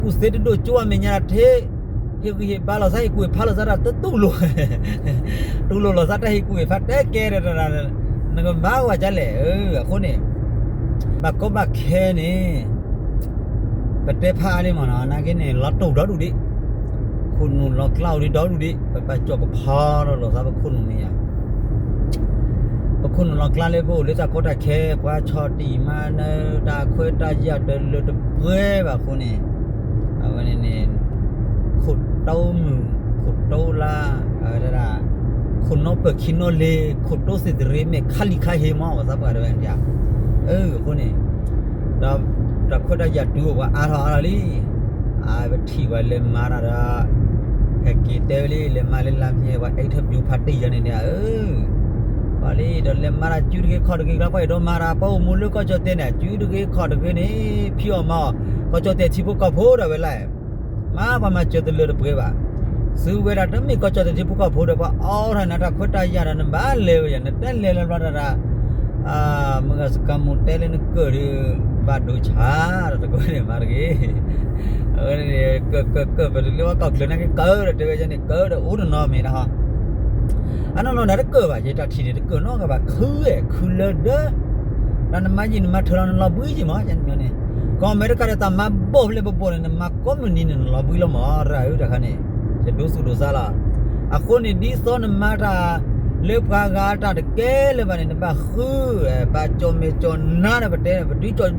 ကူၣ်သ့တဒိၣ်ကၠိအမဲာ်ညါထဲ, ဟ့ၣ်ဂံၢ်ဟ့ၣ်ဘါလီၤသး ဟ့ၣ်ကူၣ်ဟ့ၣ်ဖးလီၤသးတၢ်တတူၢ်လိာ်, တူၢ်လိာ်လီၤသးတၢ်ဟ့ၣ်ကူၣ်ဟ့ၣ်ဖးတဲကဲဒီး, နကမၤဝဲဒ်လဲၣ်. အဃိန့ၣ် ဘၣ်ကီဘၣ်ခဲန့ၣ် ပတဲဖးအါလံမးနီၤ, နာ်က့န့ၣ် လီၤတူာ်ဒီဒူၣ်ဒံး, ခိၣ်နူာ်လီၤကျါအိၣ်ဒံးဒီဒူၣ်ဒံး, ပဘၣ်ကၠီၣ်ကဖီလီၤသး ပခိၣ်နူာ်မ့ၢ်ယၤ ပခိၣ်နူာ်လီၤကျါလၢပအိၣ်လၢတၢ်ကီတၢ်ခဲ, ပှၤဆီၣ်တံၢ်မၤနၢၤ တၢ်ခွဲးတၢ်ယာ်တလၢတပှဲၤဘၣ်အဃိန့ၣ်, အဝဲန့ၣ်န့ၣ် ခိၣ်တိမုၢ် ခိၣ်တိလါ, ဝဲဒၣ် ခိၣ်နီပၢၢ်ခံနီလ့ၤ ခိၣ်တိသ့ၣ်သရ့ၤ မ့ၢ်ခါလံၤခါဟ့မး ပှၤသးပှၢ်တဝဲန့ၣ်ဧါ. အဃိန့ၣ် ဒီးတၢ်ခွဲးတၢ်ယာ်တုၤအိၣ်ပှၤအါထီၣ်အါထီၣ်လံ, အဝဲထံၣ်ပှၤလဲၤမၤတၢ်ဒီး ဟဲက့ၤတဲဝဲလံ လဲၤမၤလၢလါမ့ၢ် ပှၤအဲၣ်ထီၣ်ပျူၤဖးတ့ၢ်ယၤန့ၣ်န့ၣ်ဧါ. ပှၤလံဒီးလဲၤမၤတၢ် စုတဂ့ၤခီၣ်တဂ့ၤ ကျါပှၤအဲၣ်ဒိးမၤတၢ် ပှၤအိၣ်မူလၢကီၢ်ကၠီၣ်တဲၣ်န့ၣ် စုတဂ့ၤခီၣ်တဂ့ၤန့ၣ် ဖံးအီၣ်မၤအီၣ် ကီၢ်ကၠီၣ်တဲၣ်ထံဖိကီၢ်ဖိဒီးဝဲလၢ မၤပှၤမၤစၢၤတလၢတပှဲၤဘၣ်. သုဝဲဒၣ်တမ့ၢ်ကီၢ်ကၠီၣ်တဲၣ်ထံဖိကီၢ်ဖိဒီး ပှၤအီထီၣ်နၤတၢ်ခွဲးတၢ်ယာ်ဒီး နဘၣ်လဲၤဝဲယၤ နတဲလဲၤလၢဘျီတၢ် မုၢ်ဂၤစကၤမိၣ်တဲလၢနကၢၣ်ဒီး ဘၣ်ဒိဆါဒီးတကဲန့ၣ်မၤတဂ့ၤ. အဝဲန့ၣ် ကၢၣ်ကၢၣ်ကၢၣ် ပတလၢဝဲကီၢ်ချၢနာ်က့ ကၢၣ်ဒီးတဲဝဲန့ၣ် ကၢၣ်ဒီးအိၣ်တနီၤမ့ၢ်ဒၣ်ဟီ. အနီၢ်နီၢ်န့ၣ်တကၢၣ်ဘၣ် ယတၢ်ထံၣ်န့ၣ်တကၢၣ်နီတဂၤဘၣ် ခုဝဲ ခုလၢဒၢ တၢ်နမၤယံာ်နမၤထၢၣ်လီၤနလီၤဘှံးယံာ်မး န့ၣ် ကီၢ်အမဲရကၤဒီးတၢ်မၤဘီၣ်ဖဲလဲၣ်ဘီၣ်ဘီၣ်န့ၣ် နမၤကိးမုၢ်နံၤန့ၣ် နလီၤဘှံးလီၤမး ရၤဧၢ တၢ်ခါန့ၣ် ယဒိသူၣ်ဒိသးလီၤ. အဃိန့ၣ် ဒ်သိးနမၤတၢ်လၢပှၤဂၤတၢ်တကဲလၢၤဘၣ်န့ၣ် နဘၣ်ဃု ဘၣ်ကၠီၣ်မဲာ်ကၠီၣ်နါဒီးပတဲ ပဒုးကၠီၣ်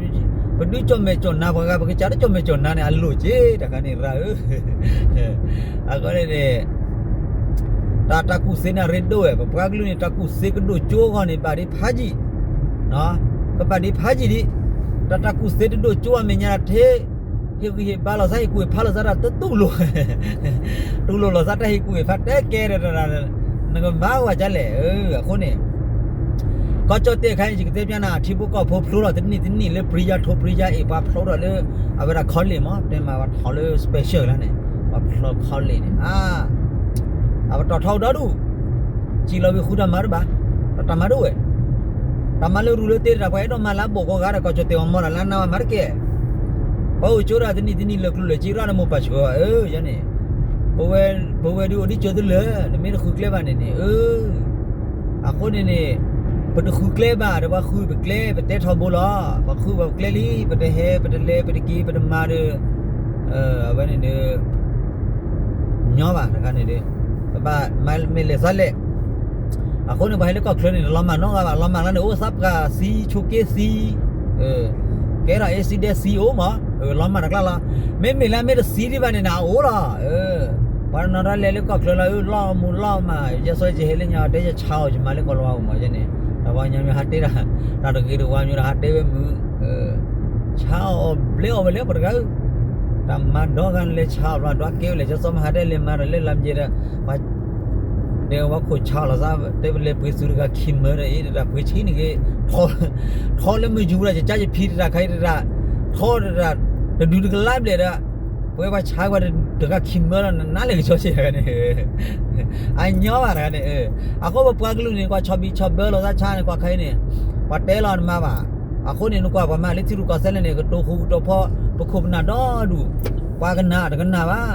မဲာ်ကၠီၣ်နါ ပှၤဂၤ ပကစၢ်တကၠီၣ်မဲာ်ကၠီၣ်နါန့ၣ် အလိၣ်က့ တၢ်ခါန့ၣ် ရၤဧၢ. အဃိန့ၣ်န့ၣ် တၢ်တၢ်ကူၣ်သ့န့ၣ်ရ့ဒိၣ်ဝဲ ပပှၤကလုာ်န့ၣ် တၢ်ကူၣ်သ့ကဒိၣ်ကၠိအဂီၢ်န့ၣ် ဘၣ်ဒံးဖးယံာ်, ကဘၣ်ဒံးဖးယံာ်ဒံး, တၢ်တၢ်ကူၣ်သ့တဒိၣ်ကၠိအမဲာ်ညါထဲ ဟ့ၣ်ဂံၢ်ဟ့ၣ်ဘါလီၤသး ဟ့ၣ်ကူၣ်ဟ့ၣ်ဖးလီၤသးတၢ်တတူၢ်လိာ်, တူၢ်လိာ်လီၤသးတၢ်ဟ့ၣ်ကူၣ်ဟ့ၣ်ဖးတဲကဲဒီး နကမၤဝဲဒ်လဲၣ်. အဃိန့ၣ် ကီၢ်ကၠီၣ်တဲၣ်ခါအံၤ ယကတဲပျးနၤ ထံဖိကီၢ်ဖိဖျိထီၣ်တနံၣ်တနံၣ်လၢ ပျံၤယါထိပျံၤယါအံၤ ပှၤဖျိထီၣ်လၢ အဝဲဒၣ် college မး တဲမးပှၤထီၣ်လၢ special လၢန့ၣ် ပှၤဖျိ college န့ၣ် အဝဲတီၣ်ထီၣ်အိၣ်ဒီဒူၣ်, စံးလီၤဝံၤဃုတၢ်မၤတဘၣ်, တၢ်မၤဒိၣ်ဝဲ, တၢ်မၤလၢရူလၢသ့တၢ် ပှၤအဲၣ်ဒိးမၤလၢအဘိၣ်ကိးဂၤဒီး ကီၢ်ကၠီၣ်တဲၣ်အီၤမီၢ်ဒီးလၢနၤဝဲမၤတကဲ, ပှၤအိၣ်ကၠိဒီးတနံၣ်တနံၣ်လၢကျိၤလၢာ် စံးရၣ်ဒီးမိၢ်ပၢ်ဆှၢအီၤ ယဲန့ၣ် ပဝဲဒုးအိၣ်ဒံးကၠိတလၢာ် နမ့ၢ်တဃုကျဲဘၣ်န့ၣ်န့ၣ် အဃိန့ၣ်န့ၣ် ပတဃုကျဲဘၣ်ဒီး ပှၤဃုပကျဲ ပတဲထီဘိလီၤ. ပှၤဃုပကျဲလံ ပတဟဲ ပတလဲၤ ပတက့ၤ ပတမၤဒီး အဝဲန့ၣ်ဒီး ညီဘၣ်တခါန့ၣ်ဒီး ပဘၣ်မၤမ့ၢ်လဲၤသးလဲၣ်. အဃိန့ၣ် ပှၤဟဲလၢကီၢ်ချၢန့ၣ် လီၤမၢ်နီတဂၤဘၣ်, လီၤမၢ်လၢန့ၣ် အိၣ်သးပှၢ်သံ ဆိးက့သံ ကဲထီၣ် accident သံအိၣ်မး, လီၤမၢ်တကျါလီၤ. မ့မ့ၢ်လၢမ့ၢ်တသံဒံးဘၣ်န့ၣ် နအိၣ်လီၤ. ပှၤတနီၤတၢ်လဲၤလၢကီၢ်ချၢလီၤ အၢ လီၢ်မူလီၢ်မး ယဲဆိယဟဲလၢညါ တဲယဆါအီၤ ယမၤလၢကီၢ်လီၤဝါပူၤမးယဲန့ၣ် တၢ်ပှၤကညီမ့ၢ်ဟးတဲတၢ် တၢ်တဂ့ၤတဝါမ့ၢ်ဒီးဟးတဲဝဲမုာ် ဆါအီၤဘျဲအီၤဝဲလၢပှၤတဂၤဧၢ, တၢ်မၤဒီဂၤလဲၤဆါအီၤဘျီ ဒွးကဲဝဲလဲၣ် ကၠီစီမ့ၢ်ဟးတဲလဲၤမၤဒီးလၢလါမ့ၢ်ဒီး ပှၤ တဲဝဲခိၣ်ဆါအီၤလီၤသး တဲပလဲၤပှ့ၤသုးတဂၤခံမၢဒီးအံၤ တၢ်ပှ့ၤဆံးန့ၣ်ဂ့ၤ ထီလၢမုၢ်ယူၤဒီး ယကၢယဖံးတတၢ်ခါအံၤတတၢ် ထီတတၢ် တဒုးတကလးဘျဲၣ်ဒီး ပဝဲပှၤဆါပှၤတဂၤခံမၢလီၤ နနါလဲၣ်ကဆီဆံးတဂၤန့ၣ် အညီဘၣ်တဂၤန့ၣ် အဃိပပှၤကလုာ်န့ၣ် ကွၢ်ဆီဘံၣ်ဆီဘၢလီၤသးဆါန့ၣ် ကွၢ်ခဲအံၤန့ၣ် ပှၤတဲလီၤနမၤဘၣ်. အဃိန့ၣ် နကွၢ်ပှၤမၤလၢထံရူၢ်ကီၢ်သဲးလဲၣ်န့ၣ် ကတိၤဃူကတိၤဖိး ပခိၣ်ပနၢ်ဒီဒူၣ် ပှၤကနၣ်တကနၣ်ဘၣ်.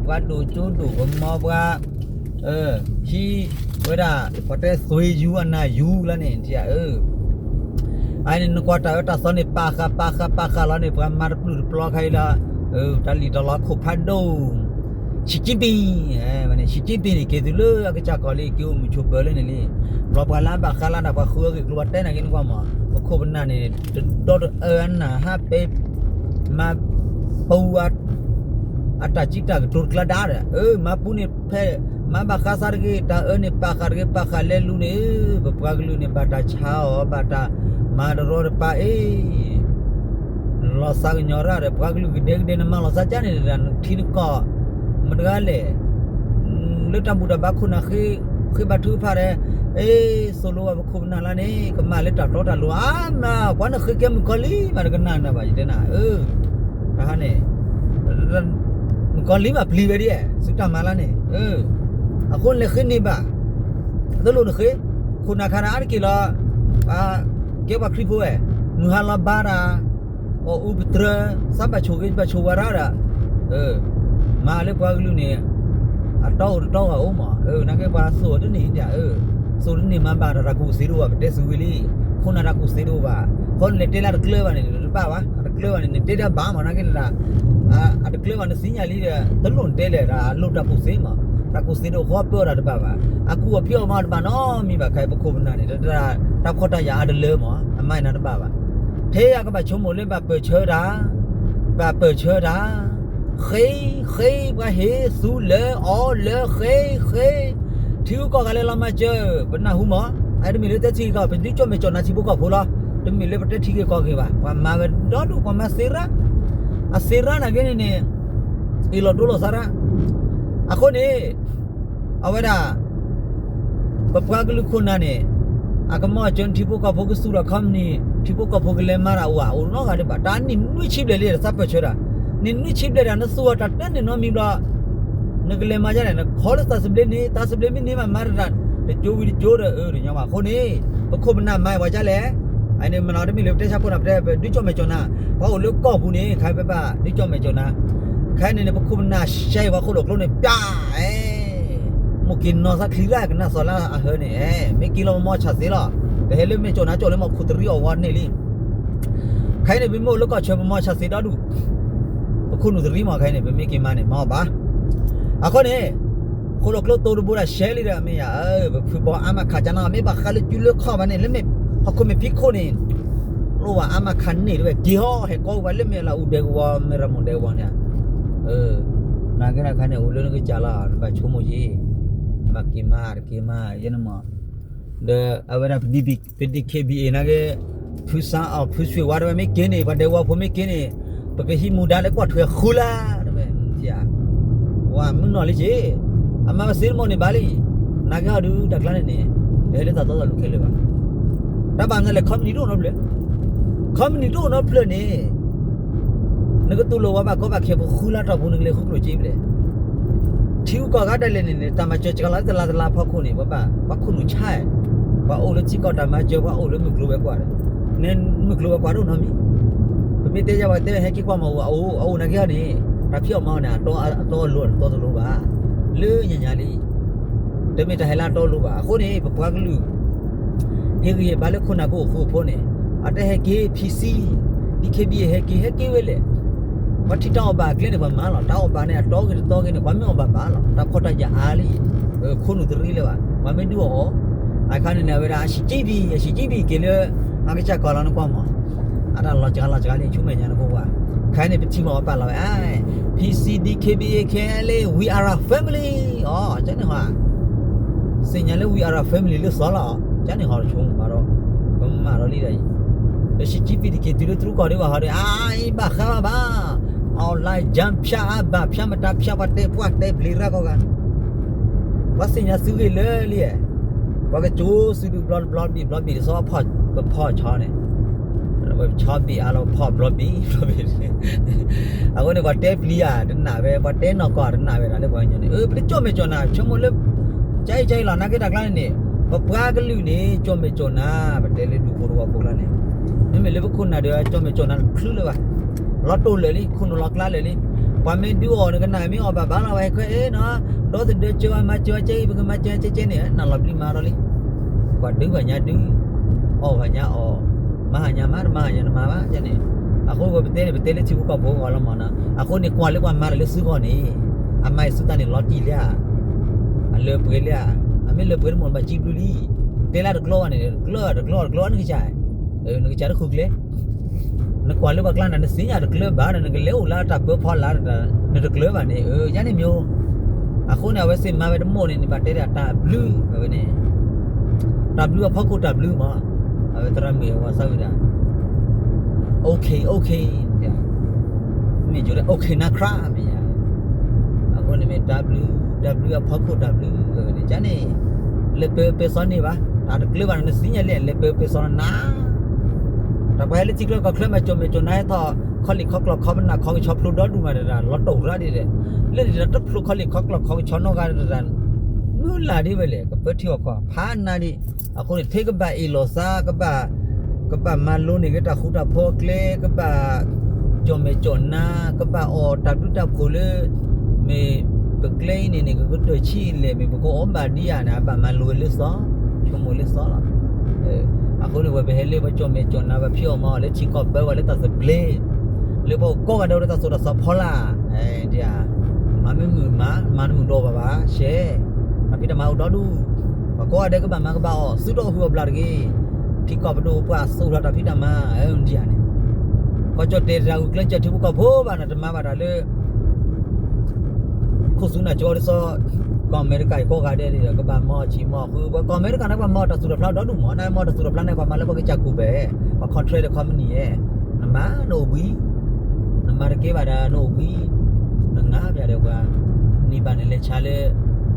ပှၤဒိၣ်ကၠိဒိၣ်ပမီၤပှၤ ဟံးဝဲဒၣ် ပှၤတဲသွ့ယူၤအနၢ်ယူၤလီၤန့ၣ် ထံၣ်ဧၢ အန့ၣ် နကွၢ်တၢ်အၢတၢ်သီန့ၣ် ပာ်ဃာ်ပာ်ဃာ်ပာ်ဃာ်လီၤန့ၣ် ပှၤမၤတပျုာ်တပျီခါအံၤလီၤ. တၢ်လံၣ်တၢ်လီခိၣ်ဖးဒိၣ် ရှံၣ်ကၠံပံၣ် ရှံၣ်ကၠံပံၣ်န့ၣ် က့ၤသုလၢအကစၢ်ကီၢ်လံ က့ၤအိၣ်မုာ်ဆိးပၢၤလၢန့ၣ်လံ. ဘျီပှၤလၢအဘၣ်ဃးလၢနၤ ပှၤဃုအဂ့ၢ်ကျိၤပှၤတဲနၤက့ၤနကွၢ်မး ပခိၣ်ပနၢ်န့ၣ် တဒီတအၢအနၢ်ဟးပဲ မၤပူၤ အတၢ်စံးတၢ်ကတိၤတကျါဒါဒီး မၤပူၤန့ၣ်ဖဲ မၤဘၣ်ဃးသးတဂ့ၤ တၢ်အၢန့ၣ်ပာ်ဃာ်တဂ့ၤ ပာ်ဃာ်လဲၤလူၤန့ၣ် ပပှၤကလုာ်န့ၣ် ဘၣ်တၢ်ဆါအီၤ ဘၣ်တၢ်မၤတရီတပါအံၤ လီၤသးကညီၤရၣ်ဒီး ပှၤကလုာ်ကဒဲကဒဲ နမၤလီၤသးကါန့ၣ် နထံနကီၢ် မတဂၤလဲၣ် လၢတၢ်ဘူၣ်တၢ်ဘါခိၣ်နၢ် ဃ့ဘါထုကဖၣ်ဒီး အ့ သိၣ်လိဝဲပခိၣ်ပနၢ်လၢန့ၣ် ကမၣ်လၢတၢ်တီတၢ်လိၤ အါမး ကွၢ်နဃ့ကဲမုၣ်ကီၤလံၤမး တကနၣ်နၤဘၣ် ယတဲနၤ ဧၢ တဟါန့ၣ် မုၣ်ကီၤလံၤမးပျံၤဝဲဒ် သုတၢ်မၤလၢန့ၣ် အဃိလဲၤဃ့န့ၢ်ဘၣ် တလိၣ်နဃ့ ခိၣ်နၢ်ခါနၤအါတက့ၢ်လီၤ ကဲပှၤခရံာ်ဖိဝဲ မုၢ်ဟါလီၤဘါတၢ် အီၣ်အူပတြၢၤ, သးဘၣ်ဆိၣ်ဂ့ၤဘၣ်ဆိၣ်ဝါရၣ်ဒီး, မၤလၢပှၤကလုာ်န့ၣ် အတီအိၣ်တတီဂၤအိၣ်မး, နာ်က့ပှၤသိၣ်တန့ၢ်ဒၣ်, သိၣ်တန့ၢ်မၤဘၣ်ဒီးတၢ်ကူၣ်သ့တအိၣ်ဘၣ်, ပတဲသုဝံၤလံ, ခိၣ်နၢ်တၢ်ကူၣ်သ့တအိၣ်ဘၣ်, ဃိန့ၣ်လဲၤတဲလၢတကျၢၤဘၣ်န့ၣ် တဘၣ်ဘၣ်, အတကျၢၤဘၣ်န့ၣ် နတဲတၢ်ဘၣ်မး နာ်က့တၢ် အတကျၢၤဘၣ်နသ့ၣ်ညါလံဒီး တလိၣ်နတဲလဲၣ်ဒီး အလိၣ်တၢ်ကူၣ်သ့မး, တၢ်ကူၣ်သ့တအိၣ်ဃီပၢအီၤတၢ်တဘၣ်ဘၣ်, အကူၣ်အဖံးအီၣ်မးတဘၣ်နီတမံၤဘၣ်, ခဲအံၤပခိၣ်ပနၢ်န့ၣ် တၢ်ဖှီၣ်တၢ်ယာ်အါတလၢမး, အမၤနၤတဘၣ်ဘၣ်, ထဲအကဘၣ်ဆိကမိၣ်လၢဘၣ်ပၢၢ်ဆၢတၢ်, ဘၣ်ပၢၢ်ဆၢတၢ်, ဃ့, ဃ့, ပှၤဟ့ၣ်သူလၢအီၤလၢဃ့, ဃ့, ထံဂုၤကီၢ်ဂၤလၢလီၤမၤစၢၤ, ပနၢ်ဟူမး, အတမ့ၢ်လၢတဲထံဂ့ၢ်ကီၢ် ပဒုးကၠီၣ်မဲာ်ကၠီၣ်နၤထံဖိကီၢ်ဖိလီၤ, တမ့ၢ်လၢပတဲထံဂ့ၢ်ကီၢ်ဂ့ၢ်ဘၣ်, ပှၤမၤဝဲဒီဒူၣ် ပှၤမၤသ့ရၣ်, အသ့ရၣ်နာ်က့န့ၣ်န့ၣ် အ့ၣ်လိာ်တိလိာ်သးရၣ်, အဃိန့ၣ် အဝဲဒၣ် ပပှၤကလုာ်ခိၣ်နၢ်န့ၣ် အကမီၣ်စၢၤထံဖိကီၢ်ဖိကသူၣ်ထီၣ် company, ထံဖိကီၢ်ဖိကလဲၤမၤတၢ်အိၣ်ဧါ, အိၣ်နီတဂၤဒံးဘၣ်, တၢ်နံၣ်နွံဆံဘျဲၣ်လံ တသးပၢၢ်ဆၢတၢ်, နံၣ်နွံဆံဘျဲၣ်တၢ် နသူၣ်ထီၣ်တၢ်တန့ၢ်နီတမံၤဘျီ, နကလဲၤမၤဒ်လဲၣ်, နခီလၢသးသဘျ့န့ၣ်, သးသဘျ့မ့ၢ်န့ၢ်မး မၤတၢ် တကၠိဝံၤတကၠိဒီး အၢတညီဘၣ်အဃိန့ၣ်, ပခိၣ်ပနၢ်မၤပှၤဒ်လဲၣ်, အန့ၣ်မ့ၢ်နီၤ တမ့ၢ်လၢပတဲဆါခိၣ်နၢ် ပတဲပဒုးကၠီၣ်မဲာ်ကၠီၣ်နၤ, ပှၤအိၣ်လၢကီၢ်ပူၤန့ၣ် ခဲအံၤပဘၣ်ဒုးကၠီၣ်မဲာ်ကၠီၣ်နၤ, ခဲအံၤန့ၣ်န့ၣ် ပခိၣ်ပနၢ်ရှဲအံၤပှၤခိၣ်လိာ်ကျိန့ၣ် ပျၢ်, အဲ မိၢ်က့ၤနီၢ်သးချံရၣ်ကနၣ်သီလၢအဟၢန့ၣ်, အဲ မ့ၢ်က့ၤလီၤပမီၢ်ဆၣ်သ့လီၤ, ပဟဲလၢမဲာ်ကၠီၣ်နၤကၠီၣ်လၢမီၢ်ခိၣ်တရံးအီၣ်ဝီန့ၣ်လံ, ခဲအံၤန့ၣ် ပမ့ၢ်အိၣ်လၢကီၢ်ဆၢပမီၢ်ဆၣ်သ့ဒီဒူၣ်, ပခိၣ်နူာ်တရံးမးခဲအံၤန့ၣ် ပမ့ၢ်က့ၤမၤန့ၣ် မၤအီၣ်ဘၣ်, အဃိန့ၣ် ခိၣ်လိာ်ကျိတိၤတဘိဒၣ်ရှဲလံဒီး မ့ၢ်ယၤ ပဖုဘီအါမးခးကနၣ် မ့ၢ်ဘၣ်ဃးလၢကုလၢခီၣ်ဘၣ်န့ၣ် လၢမ့ၢ်ဟီၣ်ခိၣ်မ့ၢ်ဖံးခိၣ်န့ၣ်, လိၣ်ဘၣ်အါမးခးန့ၢ်တဝဲ က့ၤဟီၣ်ဟဲကီဝံၤဘၣ်လၢမ့ၢ်လၢအူဒဲကဝီၤ မ့ၢ်ရမူၣ်ဒဲကဝီၤန့ၣ်, နာ်က့ဒၣ်ခါန့ၣ် အိၣ်လၢနကစၢ်လီၤ နဘၣ်ဆိကမိၣ်ယံၤ, ဘၣ်က့ၤမၤတက့ၤမၤယဲန့ၣ်မး, ဒီးအဝဲဒၣ် ပ ပ ပ DKBA နာ်က့ ဖုစၣ်အီၣ်ဖုဆွံဝါတဝဲမ့ၢ်က့ၤန့ၣ် ပှၤဒဲကဝီၤဖိမ့ၢ်က့ၤန့ၣ် ပကဟံးမူဒါလၢကွၢ်ထွဲဃုလါတဝဲ, ဝၤမုၢ်နီၢ်လံက့ၤ, အမၤပသ့တမီၢ်န့ၣ်ဘၣ်လံ, နာ်က့ဟီဒုးတၢ်ကျါန့ၣ်န့ၣ်, တဟဲလၢတၢ်တီတၢ်လိၤခဲလၢာ်ဘၣ်, တၢ်ဘၣ်မနုၤလဲၣ် company တအိၣ်နီတဖျၢၣ်, company တအိၣ်နီတဖျၢၣ်န့ၣ် နကတူၢ်လိာ်ဝဲဘၣ်ကီဘၣ်ခဲဖိဃုလါတီၢ်ပူၤ နကလဲၤဃုကျိၣ်စ့ဘျဲၣ်, ထံဂုၤကီၢ်ဂၤဒၣ်လဲာ်န့ၣ်န့ၣ် တၢ်မၤစၢၤစှၤလီၤလၢတလါတလါဖီခိၣ်န့ၣ် ပှၤဘၣ် ပှၤခိၣ်နူာ်ဆါ, ပှၤအိၣ်လၢထံကီၢ်တၢ်မၤစၢၤ ပှၤအိၣ်လၢမုၢ်ကျိၤဝဲၤကွာ်ဒီး, မုၢ်ကျိၤဝဲၤကွာ်တအိၣ်နီတမံၤ, ပမ့ၢ်တဲယၤပှၤတဲဟဲက့ၤကွၢ်မၤအိၣ် အအိၣ် အအိၣ်နာ်က့ဟီန့ၣ် တၢ်ဖံးအီၣ်မၤအီၣ်န့ၣ် အတီအလိၤ အတီတလိၤဘၣ်, လၢညါညါလံ တမ့ၢ်တၢ်ဟဲလၢအတီအလိၤဘၣ်. အဃိန့ၣ် ပပှၤကလုာ် ဟ့ၣ်ဂံၢ်ဟ့ၣ်ဘါလၢခိၣ်နၢ်ကအိၣ်ဃူအိၣ်ဖိးန့ၣ်, အတဟဲက့ၤ PC, DKBA ဟဲက့ၤ ဟဲက့ၤဝဲလဲၣ်. ပှၤထံၣ်တၢ်အီၣ်ဘၣ်အကျဲန့ၣ် ပှၤမၤလီၤ. တၢ်အီၣ်ဘၣ်န့ၣ် အတီဂ့ၤတတီဂ့ၤန့ၣ် ပှၤမ့ၢ်အီၣ်ဘၣ်ဘၣ်လီၤ. တၢ်ဖှီၣ်တၢ်ယာ်အါလံ, ခိၣ်နူာ်တရံးလၢၤဘၣ်, ပှၤမ့ၢ်ဒုးအီၣ်အီၤ, အခါန့ၣ်န့ၣ် အဝဲဒၣ် အရှီၣ်ကၠံဘံၣ်, အရှီၣ်ကၠံဘံၣ်က့ၤလၢ အကစၢ်ကီၢ်လီၤ နကွၢ်မး, အတၢ်လီၤစှၤလီၤစှၤလံ ဆူမဲာ်ညါနကဝၤ, ခဲအံၤန့ၣ် ပထံၣ်မးပာ်လီၤဝဲ PC DKBA KNLA we are a family, အီၤ ကန့ၣ်ဟီ သ့ၣ်ညါလၢ we are a family လၢသီလီၤ, ကန့ၣ်ဟီတဆိကမိၣ်ဘၣ်ဒီး, ပမၤဒီးလံဒီးအံၤ, လၢရှံးကံဖံးတက့ၤတုၤလၢတြူးကီၢ်ဒံးဘၣ်ဟီဒီး အအံၤဘၣ်ဃးဘၣ်ဘၣ်, အီၣ်လၢယၣ်ဖၠၣ်အါဘၣ်ဖၠၣ်မတၤဖၠၣ် ပှၤတဲပှၢ်တဲဘျံးရၣ်ကီၢ်ဂၤ, ပှၤသ့ၣ်ညါသုဂ့ၢ်လၢလံ, ပှၤကကၠိသုဒုးဘျီတဘျီဘံၣ်ဘျီဘံၣ်တဆီဖီၣ်, ပဖီၣ်ဆီန့ၣ် ပဆီဘံၣ်အါလီၤဖီၣ်ဘျီဘံၣ်ဘျီဘံၣ်, အဃိန့ၣ် ပှၤတဲပျံၤဧါတနာ်ဝဲ, ပှၤတဲနီၢ်ကီၢ်တနာ်ဝဲဒၣ်လၢပှၤကညီန့ၣ်, ပတကၠီၣ်မဲာ်ကၠီၣ်နၤ ဆိကမိၣ်လၢ ကအံၤကအံၤလီၤ နာ်က့တၢ်ကျါန့ၣ်န့ၣ်, ပပှၤကလုာ်န့ၣ် ကၠီၣ်မဲာ်ကၠီၣ်နၤ ပတဲလၢဒူဖိတဝီဖိကျါန့ၣ်, မ့မ့ၢ်လၢပခိၣ်နၢ်ဒီး ကၠီၣ်မဲာ်ကၠီၣ်နၤတချုးလၢၤဘၣ်, လီၤတိၢ်လၢာ်လံ ခိၣ်နူာ်လီၤကျါလၢာ်လံ, ပှၤမ့ၢ်ဒုးအီၣ်နကနၣ်မ့ၢ်အီၣ်ဘၣ်ဘၣ်လီၤ ပှၤဟဲခွဲးအ့ၣ်နီၤ, ဒီသဒၢစၢၤဝဲမၤစၢၤဝဲကဲအံၤ ပကမၤစၢၤကဲကဲန့ၣ် နၢ်လီၤဘျံးမၤဒီးလံ ပှၤဒုးဘၣ်ညါဒုး, အီၣ်ဘၣ်ညါအီၣ်, မၤဟးညါမၤ တမၤဟးညါတမၤဘၣ်န့ၣ်, အဃိပတဲန့ၣ် ပတဲလၢထံဖိကီၢ်ဖိအဂီၢ်လီၤမးနီၤ, အဃိန့ၣ် ကွၢ်လၢပှၤမၤတၢ်လၢသုဂီၢ်န့ၣ်, အမၤအံၤသုတၢ်န့ၣ်လီၤတံၢ်လံဧါ, အလၢပှဲၤလံဧါ, အမ့ၢ်လၢပှဲၤတမ့ၢ်ဘၣ်ကံဘျုးလံ, တဲလၢတကျိဘၣ်န့ၣ် တကျိတကျိတကျိနကစၢ်, နကစၢ်တဃုကျဲ နကွၢ်လၢပှၤကျါန့ၣ် နသ့ၣ်ညါတကျၢၤဘၣ်ဒီး နကလဲၤအိၣ်လၢတၢ်ပၢဖီလာ် နတကျၢၤဘၣ်န့ၣ် ယၤန့ၣ်မ့ၢ်, အဃိန့ၣ် အဝဲသ့ၣ်မၤဝဲတမ့ၢ်န့ၣ် နဘၣ်တဲဒၣ်တၢ်ဘျုး အဝဲန့ၣ်, တၢ်ဘျုးအဖီခိၣ်တၢ်ဘျုးမး, အဝဲသရၣ်မုၣ်အဝၤသးဝံၣ်ဒၣ် OK OK မ့ၢ်ယိၤလၢ OK နါခရါ မ့ၢ်ယၤ, အဃိန့ၣ်မ့ၢ်တၢ်ဘျုး, တၢ်ဘျုးအဖီခိၣ်တၢ်ဘျုး အဝဲန့ၣ် ယၤန့ၣ်, လဲၤပၢပၢစီန့ၢ်ဘၣ်, တၢ်တကျၢၤဘၣ်န့ၣ် နသ့ၣ်ညါလံ လဲၤပၢပၢစီနၤ, တၢ်ပှၤဟဲလၢထံချၢကီၢ်ချၢမး ကၠီၣ်မဲာ်ကၠီၣ်နၤဟဲထီၣ် ခီလ့ၣ်ခီကျီၢ်ခီပနၢ်ခီကဆီဖျိဒီဒူၣ်မးဒီး လီၤတိၢ်ရၣ်ဒ်လဲၣ်, လၢန့ၣ်ဒီးတဖျိခီလ့ၣ်ခီကျီၢ်ခီကဆီနီၢ်ဂၤဒီး မုၢ်လၢ်ဒ်ဝဲလဲၣ် ကပၢထံအီၣ်ကီၢ် ဖးနၤဒံး, အဃိန့ၣ် ထဲကဘၣ်အ့ၣ်လိာ်သး ကဘၣ်, ကဘၣ်မၤလိန့ၢ်က့ၤတၢ်ဃူတၢ်ဖိးအကျဲ ကဘၣ် ကၠီၣ်မဲာ်ကၠီၣ်နါ ကဘၣ်အီၣ်တၢ်ဘျုးတၢ်ဖှိၣ်လၢ မ့ၢ်ပကျဲအံၤန့ၣ်န့ၣ် ကကတၢၢ်ဆံးလဲၣ် မ့ၢ်ပကအီၣ်ဘၣ်ဒံးဧါန့ၣ် အဘၣ်မၤလိလၢသီ, ဆိကမိၣ်လၢသီလီၤ. အဃိန့ၣ် ပဝဲပဟဲလၢပှၤကၠီၣ်မဲာ်ကၠီၣ်နါ ပဖံးအီၣ်မၤအီၣ်လၢထံကီၢ်ပၢဝဲလၢတၢ်သဘျ့, လၢပှၤကိးဂၤဒဲးအိၣ်လၢတၢ်သိၣ်တၢ်သီဖီလာ်, မၤမ့ၢ်မုာ်မၤ မၤတမုာ်ဒီးဘၣ်ဘၣ် ရှဲ, တၢ်ဖံးတၢ်မၤအိၣ်ဒီဒူၣ်, ပှၤကိးဂၤဒဲးကဘၣ်မၤကဘၣ်အီၣ် သုးထီၣ်ဟုၣ်အီၣ်ဘျၣ်တဂ့ၤ, ထံကီၢ်ပဒိၣ်ပှၢ်သိၣ်ထီၣ်တၢ်ဖံးတၢ်မၤ ဒ်န့ၣ်, ကီၢ်ကၠီၣ်တဲာ်တၢ်ဂုာ်ကျဲးစၢးထံဖိကီၢ်ဖိဘၣ်န့ၣ် တမၤဘၣ်တၢ်လၢ ခိၣ်သူနၢ်ကၠီဒ်သိး ကီၢ်အမဲရကၤအံၤကိးဂၤဒဲးန့ၣ်ဒီး ကဘၣ်မၤအီၣ်ဆံးမၤအီၣ်ဃုာ်, ပှၤကီၢ်အမဲရကၤန့ၣ် ပှၤမၤအီၣ်တၢ်သူၣ်တဖျါဒီဒူၣ်မး, နမၤတၢ်သူၣ်တဖျါန့ၣ် ပှၤမၤလၢပှၤကစၢ်ကူၣ်ဘဲၣ်, ပှၤ contract ဒီး company ဧါ, နမၤနအိၣ်ဘှံး, နမၤတကဲဘၣ်ဒီးနအိၣ်ဘှံး, နငါပျၢ်ဒီးပှၤ, နဘၣ်န့ၣ်လဲၤဆါလၢ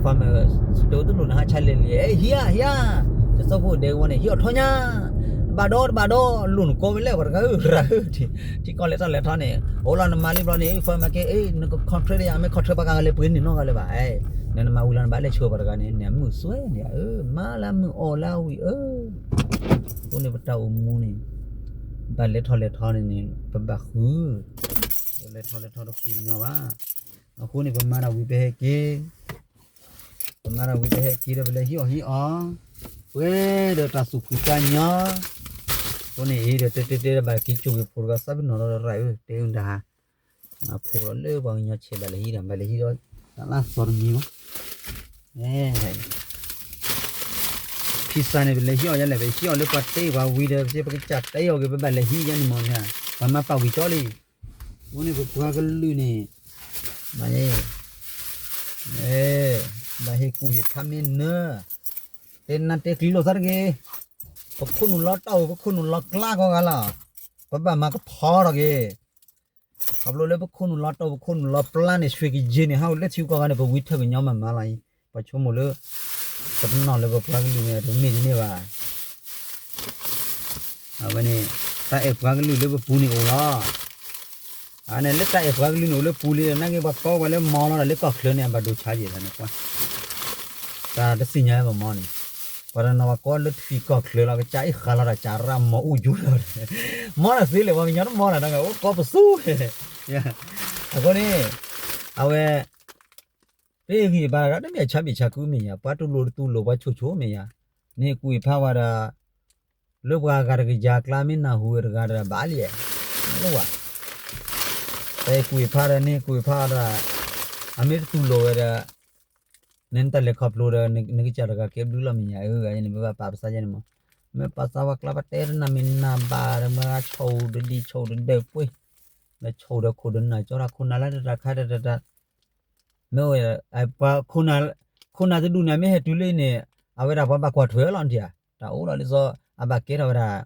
farmer တအိၣ်တလိၣ်နဟးဆါလဲၤလံ, ဟံးဧါ ဟံးဧါ, တစီဖိဒဲကဝီၤန့ၣ် ဟံးအီၣ်ထီညါ, တဘၣ်ဒီးတဘၣ်ဒီး လိၣ်နကိးဝဲလဲၣ် ပှၤတဂၤဧၢ ရၤဧၢ, ထံကီၢ်လဲၤထီၣ်လဲၤထီန့ၣ် အိၣ်လီၤနမၤလံဘျီန့ၣ် farmer ကဲ နက contract ဒီးယၤ မ့ၢ် contract ပှၤဂၤလဲၤပှ့ၤန့ၢ်နီတဂၤလၢၤဘၣ်, နမၤဝံၤလီၤနဘၣ်လဲၤဆှၢပှၤတဂၤန့ၣ် နမုာ်စွဲန့ၣ်ဧၢ, မၤလၢမုာ်အီၣ်လၢဝံၤဧၢ, အဃိန့ၣ်ပတၢ်အိၣ်မူန့ၣ် ဘၣ်လဲၤထီၣ်လဲၤထီန့ၣ်န့ၣ် ပဘၣ်ဃု, ပလဲၤထီၣ်လဲၤထီတဃုညီဘၣ်, အဃိန့ၣ် ပမၤတၢ်ဝံၤပဟဲက့ၤ ပမၤတၢ်ဝံၤပဟဲက့ၤဒီး ပလဲၤဟံးအီၣ်ဟံးအီၣ်, ပှဲၤဒီးတၢ်သူၣ်ဖှံသးညီ, အဃိန့ၣ်အံၤဒီး တဲတဲတဲဘၣ်က့ၤကၠိဂ့ၤဖိတဂၤ သးပ့ၤနီၣ်ဒီးရၤဧၢ တဲအုၣ်တၢ်ဟါ, ဖိးဒီးလၢပှၤကညီဆဲးဘၣ်လဲၤဟံးဒီး ဘၣ်လဲၤဟံးဒီး တၢ်လၢအသီတမံၤမး, ဖံစၢ်န့ၣ် ပလဲၤဟံးအီၣ်ယဲလဲၣ်, ပဟံးအီၣ်လၢပှၤတဲပှၤဝံၤဒီး ပကစၢ်တဲအီၣ်က့ၤ ပဘၣ်လဲၤဟံးယဲန့ၣ်မး, ပှၤမၤပာ်ဝံၤကၠီလံ, အဃိန့ၣ် ပပှၤကလုာ်န့ၣ် ဘၣ်ဟ့ၣ်ကူၣ်ဟ့ၣ်ဖးမ့ၢ်နၢၤ, တဲနါတဲကျံၤလိာ်သးတဂ့ၤ, ပခိၣ်နူာ်လီၤတၢ်အိၣ် ပခိၣ်နူာ်လီၤကျါကိးဂၤလီၤ, ပဘၣ်မၤကဖီထီၣ်က့ၤ, ခီဖျိလၢပခိၣ်နူာ်လီၤတၢ်အိၣ် ပခိၣ်နူာ်လီၤပျါန့ၣ် ဆွ့ၣ်ကယ့ၤန့ၣ် ဟးအိၣ်လၢထံကီၢ်ဂၤန့ၣ် ပဝံထၢၣ်ကညီမၤမၤလီၤအံၤ, ပှၤဆိကမိၣ်လၢ ပတနီၣ်လၢပပှၤကလုာ်န့ၣ် တမ့ၢ်ဒ်န့ၣ်ဘၣ် အဝဲန့ၣ် တၢ်အဲၣ်ပှၤကလုာ်လၢပပူၤန့ၣ်အိၣ်လီၤ. အန့ၣ်လၢတၢ်အဲၣ်ပှၤကလုာ်န့ၣ်အိၣ်လၢပူၤလံဒီး နာ်က့ပှၤကိးပှၤလၢမီၤလီၤဒီး လၢကီၢ်ချၢန့ၣ် အဘၣ်ဒိဆါယဲၢ်လီၤန့ၣ်ကွၢ်, တၢ်တသ့ၣ်ညါပမီၤန့ၣ်, ပှၤတနီၤပှၤကိးလၢထံကီၢ်ချၢလီၤ ကစၢ်အ့ၣ်ဃးလီၤဒီး ကၢ်ရၣ်မီၤအိၣ်ယူၤလီၤ, မီၤတသ့လၢၤ ပှၤကညီတမီၤလၢၤ နကအိၣ်ကီၢ်ပသူဝဲ, အဃိန့ၣ် အဝဲ ပဟ့ၣ်ဂံၢ်ဘါတဂၤ တမ့ၢ်အဆါဘံၣ်ဆါကူမ့ၢ်ယၤ, ပှၤတူၢ်လိာ်တတူၢ်လိာ် ပှၤဆိၣ်ဆိၣ်မ့ၢ်ယၤ, နဟ့ၣ်ကူၣ်ဟ့ၣ်ဖးဝဲဒီး လၢပှၤဂၤတကယၤကျါ မ့ၢ်နၢ်ဟူဝဲတဂၤဒီး ဘၣ်လံ, လၢဝဲ, တၢ်ဟ့ၣ်ကူၣ်ဟ့ၣ်ဖးဒီး နဟ့ၣ်ကူၣ်ဟ့ၣ်ဖးဒီး အမ့ၢ်တတူၢ်လိာ်ဝဲဒီး နတၢ်လဲၤခီဖျိဒီး နကစၢ်တဂၤကဲဘျုးလီၤမ့ၢ်ယၤ, အန့ၣ် ပဘၣ်ပာ်ပသးယဲန့ၣ်မး, မ့ၢ်ပာ်သးဝဲကျါ ပတဲတနၢ်မ့ၢ်နၢ်ဘၣ်ဒီး မ့ၢ်ဂၤဆိၣ်တဒံးဆိၣ်တဒၢးပှ့ၤ, ဒီးဆိၣ်ဒီးခိၣ်ဒီးနၢ်ကၠီတၢ်ခိၣ်နၢ်လၢတတၢ်ခါတတၢ် မ့ၢ်ဝဲ ပှၤ ခိၣ်နၢ်တဒူၣ်န့ၣ် မ့ၢ်ဟဲတုၤလၢအံၤန့ၣ် အဝဲဒၣ်ပှၤဘၣ်ကွၢ်ထွဲလီၤနထံၣ်ဧါ, တၢ်အိၣ်ဒီးဒ်သိး အဘၣ်ကဲထီၣ်ဝဲဒၣ်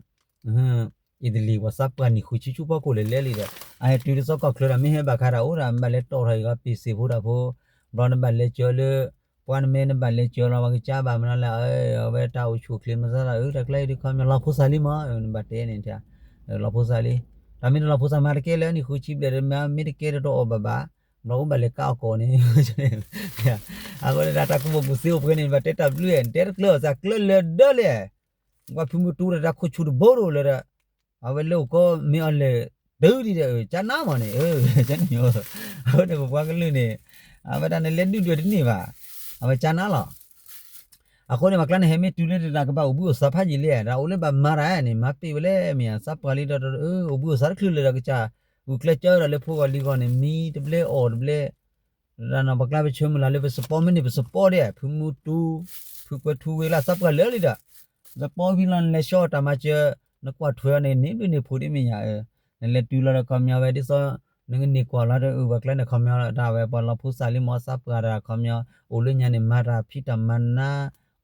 အံၣ်တလံၤ ပှၤသးပှၢ်နံၣ်ဃုဆံဆူဖီခိၣ်လဲၤလဲၤလံဒီး အဟဲတုၤဒ်သိးကီၢ်ချၢဒီး မ့ၢ်ဟဲဘၣ်ခါတၢ်အိၣ်ဒီး ဘၣ်လဲၤတီၣ်ထီၣ်အံၤဂီၤပ့ၤစ့ၢ်ဖိတၢ်ဖိ, ဘျီနဘၣ်လဲၤစၢၤလၢ ပှၤနမဲနဘၣ်လဲၤစၢၤလီၤ ပှၤကစၢ်ဘၣ်မနုၤလဲၣ်, အဝဲတၢ်အိၣ်ဆူၣ်အိၣ်ချ့မၤသးတၢ်အၢ တၢ်ကျဲအံၤဒုးခီပညီ လီၤဖိသၣ်လံမး နဘၣ်တဲန့ၣ် လီၤဖိသၣ်လံ, တၢ်မ့ၢ်တလီၤဖိသၣ်မၤတကဲလၢနံၣ်ဃုဆံဘျဲၣ်ဒီး မ့ၢ်တကဲဒီးတအီၣ်ဘၣ်ဘၣ်, ဘျီအိၣ်ဘၣ်လဲၤကးအီၣ်ကီးန့ၣ် အဃိန့ၣ် တၢ်ကူၣ်ဘၣ်ကူၣ်သ့အိၣ်ပှဲၤန့ၣ် နဘၣ်တဲတၢ်ဘျုး နတဲတကျၢၤအီၤသးကျၢၤလၢာ်ဒၢလံ, ပှၤဖုမူတူဒီးတၢ်ခိၣ်ဆူၣ်တဘိရိၤလၢဒီး အဝဲလၢအိၣ်ကီမ့ၢ်အီၤလဲၤတုၤဒံးဒီး ကၠါနါမးန့ၣ်, ကၠါနါ, အဃိန့ၣ် ပပှၤကလုာ်န့ၣ် အဝဲဒၣ်နလဲၤဒုၣ်ဒွဲၣ်တန့ၢ်ဘၣ်, အဝဲကၠါနါလီၤ. အဃိန့ၣ် ပှၤကျါန့ၣ် ဟဲမ့ၢ်တုၤလၢတၢ်ကဘၣ်အိၣ်ဘှံးအိၣ်သါဖးယံာ်လံ, တၢ်အိၣ်လၢဘၣ်မၤတၢ်န့ၣ် မၤပ့ၢ်ဝဲလဲၣ်မ့ၢ်ဧါ, သးပှၢ်လံဒီး အိၣ်ဘှံးအိၣ်သါတချုးလၢၤဒီး ကစၢ်ဂုာ်ကျဲးစၢးဝဲဒၣ်လၢဖိဂီၢ်လံၤဂီၢ်န့ၣ် မံတဘျဲအီၣ်တဘျဲ တၢ်နီၤ ပှၤကျါပဆၢမုၢ်လၢ်လၢပစပီမ့ၢ်န့ၣ် ပစပီဒၣ် ဖုမူတူ ဖုကွဲၤထူဝ့လၢသးပှၢ်လၢာ်လံဒီး စပီဖံလီၤ နလဲၤဆှၢအီၤတၢ်မၤစၢၤ နကွၢ်ထွဲအီၤန့ၣ် န့ၢ်ဘျုးန့ၢ်ဖှိၣ်ဒ်မ့ၢ်ယၤဧၢ, နလဲၤတုၤလီၤဒီးခီပညီဝဲ ဒ်သိး နကန့ၢ်ကွၢ်လီၤဒီး အၢ ပှၤကျါန့ၣ် ခီပညီ တၢ်ဝဲပှၤလီၤဖိသၣ်လံမ့ၢ် သးပှၢ်တၢ်ခီပညီ အိၣ်လၢညါန့ၣ် မၤတၢ်ဖံးတၢ်မၤနါ